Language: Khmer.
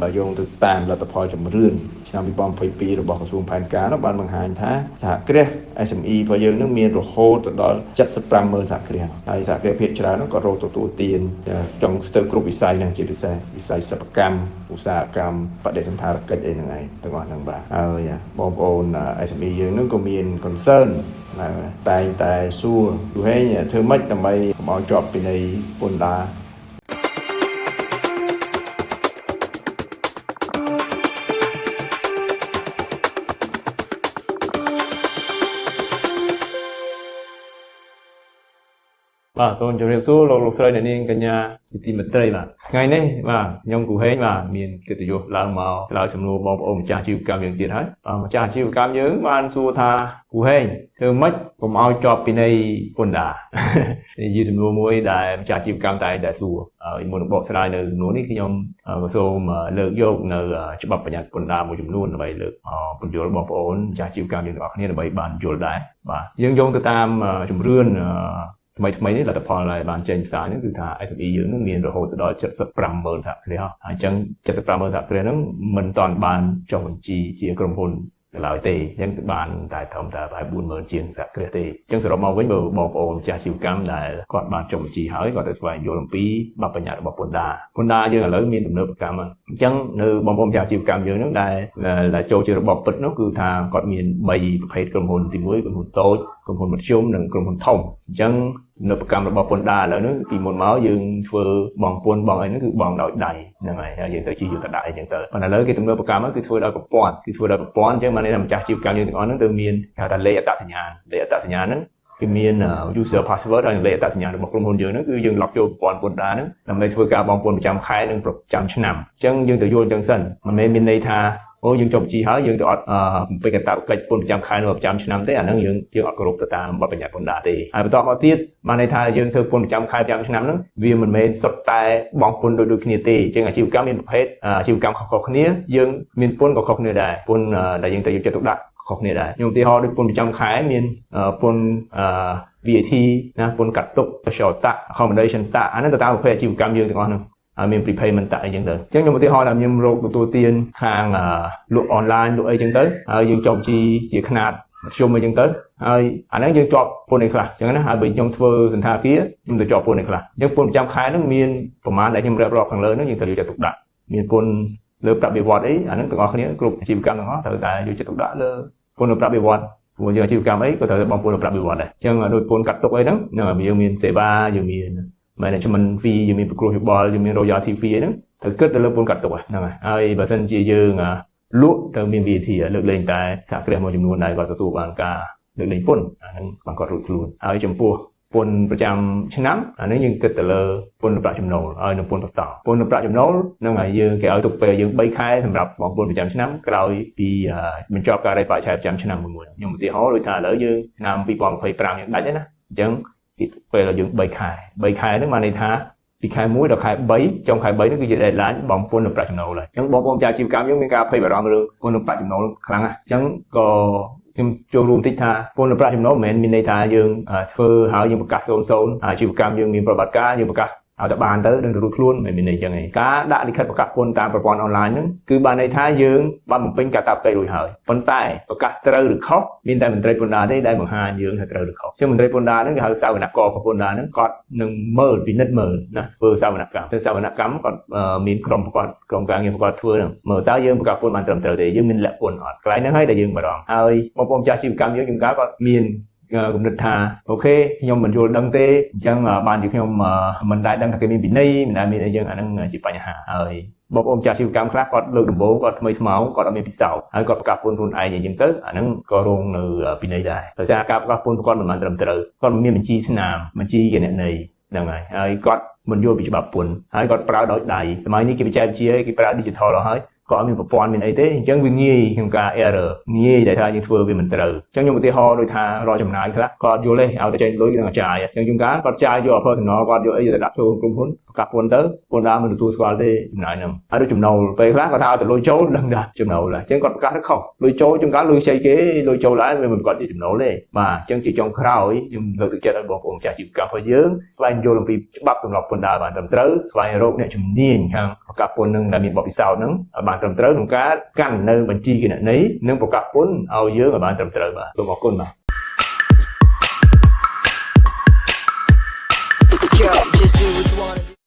បើយោងទៅតាមលទ្ធផលជំរឿនឆ្នាំ2022របស់ក្រសួងផែនការនោះបានបង្ហាញថាសហគ្រាស SME របស់យើងនឹងមានរហូតទៅដល់750,000សហគ្រាសហើយសហគ្រាសភាគច្រើននោះក៏រកទទួលទានចង់ស្ទើរគ្រប់វិស័យហ្នឹងជាពិសេសវិស័យសិប្បកម្មឧស្សាហកម្មបដិសណ្ឋារកិច្ចអីហ្នឹងឯងទាំងអស់ហ្នឹងបាទហើយបងប្អូន SME យើងនឹងក៏មាន concern តែងតែសួរទូហេងធ្វើម៉េចដើម្បីកុំឲ្យជាប់ពិន័យពន្ធដារ បាទសូមជម្រាបសួរលោកលោកស្រីអ្នកនាងកញ្ញាជាទីមេត្រីបាទថ្ងៃនេះបាទខ្ញុំគូហេងបាទមានកិត្តិយសឡើងមកឆ្លើយសំណួរបងប្អូនម្ចាស់អាជីវកម្មយើងទៀតហើយបាទម្ចាស់អាជីវកម្មយើងបានសួរថាគូហេងធ្វើម៉េចកុំឲ្យជាប់ពិន័យពន្ធដារនេះជាសំណួរមួយដែលម្ចាស់អាជីវកម្មតែងតែសួរហើយមុននឹងបកស្រាយនៅសំណួរនេះខ្ញុំក៏សូមលើកយកនៅច្បាប់បញ្ញត្តិពន្ធដារមួយចំនួនដើម្បីលើកពន្យល់បងប្អូនម្ចាស់អាជីវកម្មយើងទាំងអស់គ្នាដើម្បីបានយល់ដែរបាទយើងយោងទៅតាមជំរឿនថ្មីៗនេះលទ្ធផលដែលបានចេញផ្សាយនេះគឺថា SME យើងនឹងមានរហូតដល់750,000សហគ្រាសហើយអញ្ចឹង750,000សហគ្រាសហ្នឹងមិនទាន់បានចុះបញ្ជីជាក្រុមហ៊ុនឡើយទេអញ្ចឹងបានតែត្រឹមតែប្រហែល40,000ជាងសហគ្រាសទេអញ្ចឹងសរុបមកវិញបើបងប្អូនម្ចាស់អាជីវកម្មដែលគាត់បានចុះបញ្ជីហើយគាត់ទៅស្វែងយល់អំពីបទបញ្ញត្តិរបស់ពន្ធដារពន្ធដារយើងឥឡូវមានទំនើបកម្មអញ្ចឹងនៅបងប្អូនម្ចាស់អាជីវកម្មយើងហ្នឹងដែលចូលជារបបពិតនោះគឺថាគាត់មាន3ប្រភេទក្រុមហ៊ុនទី1ក្រុមហ៊ុនតូចក្រុមហ៊ុនមធ្យមនិងក្រុមហ៊ុនធំអញ្ចឹងទំនើបកម្មរបស់ពន្ធដារឥឡូវនេះពីមុនមកយើងធ្វើបងពន្ធបងអីហ្នឹងគឺបងដោយដៃហ្នឹងហើយហើយយើងទៅជិះយើងទៅដាក់អីចឹងទៅប៉ុន្តែឥឡូវគេទំនើបកម្មគឺធ្វើដោយប្រព័ន្ធគឺធ្វើដោយប្រព័ន្ធអញ្ចឹងបានន័យថាម្ចាស់អាជីវកម្មយើងទាំងអស់ហ្នឹងទៅមានគេហៅថាលេខអត្តសញ្ញាណលេខអត្តសញ្ញាណហ្នឹងគឺមាន user password ហើយលេខអត្តសញ្ញាណរបស់ក្រុមហ៊ុនយើងហ្នឹងគឺយើង log ចូលប្រព័ន្ធពន្ធដារហ្នឹងដើម្បីធ្វើការបង់ពន្ធប្រចាំខែនិងប្រចាំឆ្នាំអញ្ចឹងយើងទៅយល់អញ្ចឹងសិនមិនមែនមានន័យថាអូយើងចុះបញ្ជីហើយយើងទៅអត់បំពេញកាតព្វកិច្ចពន្ធប្រចាំខែនិងប្រចាំឆ្នាំទេអាហ្នឹងយើងអត់គោរពទៅតាមបទបញ្ញត្តិពន្ធដារទេហើយបន្តមកទៀតបានន័យថាយើងធ្វើពន្ធប្រចាំខែប្រចាំឆ្នាំហ្នឹងវាមិនមែនសុទ្ធតែបង់ពន្ធដូចគ្នាទេអញ្ចឹងអាជីវកម្មមានប្រភេទអាជីវកម្មខុសៗគ្នាយើងមានពន្ធក៏ខុសគ្នាដែរពន្ធដែលយើងត្រូវយកចិត្តទុកដាក់ខុសគ្នាដែរខ្ញុំឧទាហរណ៍ដូចពន្ធប្រចាំខែមានពន្ធVAT ណាពន្ធកាត់ទុក special tax accommodation tax អាហ្នឹងទៅតាមប្រភេទអាជីវកម្មយើងទាំងអស់ហ្នឹងហើយមាន prepayment tax អីចឹងទៅអញ្ចឹងខ្ញុំឧទាហរណ៍ថាខ្ញុំរកទទួលទានខាងលក់ online លក់អីចឹងទៅហើយយើងចុះបញ្ជីជាខ្នាតមធ្យមអីចឹងទៅហើយអាហ្នឹងយើងជាប់ពន្ធអីខ្លះអញ្ចឹងណាហើយបើខ្ញុំធ្វើសន្តាគារខ្ញុំទៅជាប់ពន្ធអីខ្លះអញ្ចឹងពន្ធប្រចាំខែហ្នឹងមានប្រមាណដែលខ្ញុំរៀបរាប់ខាងលើហ្នឹងយើងត្រូវយកចិត្តទុកដាក់មានពន្ធលើប្រាក់បៀវត្សអីអាហ្នឹងទាំងអស់គ្នាគ្រប់អាជីវកម្មទាំងអស់ត្រូវតែយកចិត្តទុកដាក់លើពន្ធលើប្រាក់បៀវត្សព្រោះយើងអាជីវកម្មអីក៏ត្រូវបង់ពន្ធលើប្រាក់បៀវត្សដែរអញ្ចឹងដូចពន្ធកាត់ទុកអីហ្នឹងយើងមានសេវាយើងមាន management fee យើងមានប្រគ្រោះយោបល់យើងមាន royalty fee ហ្នឹងត្រូវគិតទៅលើពន្ធកាត់ទុកហ្នឹងហើយបើសិនជាយើងលក់ទៅមាន VAT លើកលែងតែសហគ្រាសមួយចំនួនដែលគាត់ទទួលបានការលើកលែងពន្ធអាហ្នឹងបានគាត់រួចខ្លួនហើយចំពោះពន្ធប្រចាំឆ្នាំអានេះយើងគិតទៅលើពន្ធប្រាក់ចំណូលហើយនិងពន្ធបន្តពន្ធប្រាក់ចំណូលនឹងហើយយើងគេឲ្យទុកពេលយើង3ខែសម្រាប់បង់ពន្ធប្រចាំឆ្នាំក្រោយពីបញ្ចប់ការិយាបរិច្ឆេទប្រចាំឆ្នាំមួយៗខ្ញុំឧទាហរណ៍ដូចថាឥឡូវយើងឆ្នាំ2025យើងដាច់ហើយណាអញ្ចឹងគេទុកពេលឲ្យយើង3ខែ3ខែហ្នឹងបានន័យថាពីខែ1ដល់ខែ3ចុងខែ3នេះគឺជា deadline បង់ពន្ធប្រាក់ចំណូលហើយអញ្ចឹងបងប្អូនម្ចាស់អាជីវកម្មយើងមានការភ័យបារម្ភរឿងពន្ធប្រាក់ចំណូលខ្លាំងណាស់អញ្ចឹងក៏ខ្ញុំចូលរួមតិចថាពន្ធប្រាក់ចំណូលមិនមែនមានន័យថាយើងធ្វើហើយយើងប្រកាស00អាជីវកម្មយើងមានប្រតិបត្តិការយើងប្រកាសឲ្យតែបានទៅនឹងរួចខ្លួនមិនមានន័យចឹងទេការដាក់លិខិតប្រកាសពន្ធតាមប្រព័ន្ធអនឡាញហ្នឹងគឺបានន័យថាយើងបានបំពេញកាតព្វកិច្ចរួចហើយប៉ុន្តែប្រកាសត្រូវឬខុសមានតែមន្ត្រីពន្ធដារទេដែលបង្ហាញយើងថាត្រូវឬខុសចឹងមន្ត្រីពន្ធដារហ្នឹងគេហៅសវនករពន្ធដារហ្នឹងគាត់នឹងមើលពិនិត្យមើលណាធ្វើសវនកម្មធ្វើសវនកម្មគាត់មានក្រុមប្រកបក្រុមការងារប្រកបធ្វើហ្នឹងមើលតើយើងប្រកាសពន្ធបានត្រឹមត្រូវទេយើងមានលក្ខពន្ធអត់កន្លែងហ្នឹងហើយដែលយើងបារម្ភហើយបងប្អូនម្ចាស់អាជីវកម្មយើងជួនកាលគាត់មានគំនិតថាអូខេខ្ញុំមិនយល់ដឹងទេអញ្ចឹងបានជាខ្ញុំមិនដែលដឹងថាគេមានពិន័យមិនដែលមានអីចឹងអាហ្នឹងជាបញ្ហាហើយបងប្អូនម្ចាស់អាជីវកម្មខ្លះគាត់លើកដំបូងគាត់ថ្មីថ្មោងគាត់អត់មានពិសោធន៍ហើយគាត់ប្រកាសពន្ធខ្លួនឯងអញ្ចឹងទៅអាហ្នឹងក៏រងនៅពិន័យដែរដោយសារការប្រកាសពន្ធគាត់មិនបានត្រឹមត្រូវគាត់មិនមានបញ្ជីស្នាមបញ្ជីគណនេយ្យហ្នឹងហើយហើយគាត់មិនយល់ពីច្បាប់ពន្ធហើយគាត់ប្រើដោយដៃសម័យនេះគេបច្ចេកវិទ្យាគេប្រើ digital អស់ហើយ ក៏អត់មានប្រព័ន្ធមានអីទេអញ្ចឹងវាងាយក្នុងការ error ងាយដែលថាយើងធ្វើវាមិនត្រូវអញ្ចឹងខ្ញុំឧទាហរណ៍ដូចថារាល់ចំណាយខ្លះគាត់យល់ទេឲ្យតែចេញលុយនឹងចាយអញ្ចឹងជួនកាលគាត់ចាយយក personal គាត់យកអីទៅដាក់ចូលក្រុមហ៊ុនប្រកាសពន្ធទៅពន្ធដារមិនទទួលស្គាល់ទេចំណាយហ្នឹងហើយដូចចំណូលពេលខ្លះគាត់ថាឲ្យតែលុយចូលដឹងថាចំណូលហើយអញ្ចឹងគាត់ប្រកាសទៅខុសលុយចូលជួនកាលលុយខ្ចីគេលុយចូលឡើងវាមិនប្រកាសជាចំណូលទេបាទអញ្ចឹងជាចុងក្រោយខ្ញុំលើកទឹកចិត្តឲ្យបងប្អូនម្ចាស់អាជីវកម្មរបស់យើងស្វែងយល់អំពីច្បាប់ទម្លាប់ពន្ធដារបានត្រឹមត្រូវស្វែងរកអ្នកជំនាញខាងប្រកាសពន្ធនឹងដែលមានបទពិសោធន៍ហ្នឹងឲ្យបានត្រឹមត្រូវក្នុងការកាន់នៅបញ្ជីគណនេយ្យនិងប្រកាសពន្ធឲ្យយើងឲ្យបានត្រឹមត្រូវបាទសូមអរគុណបាទ។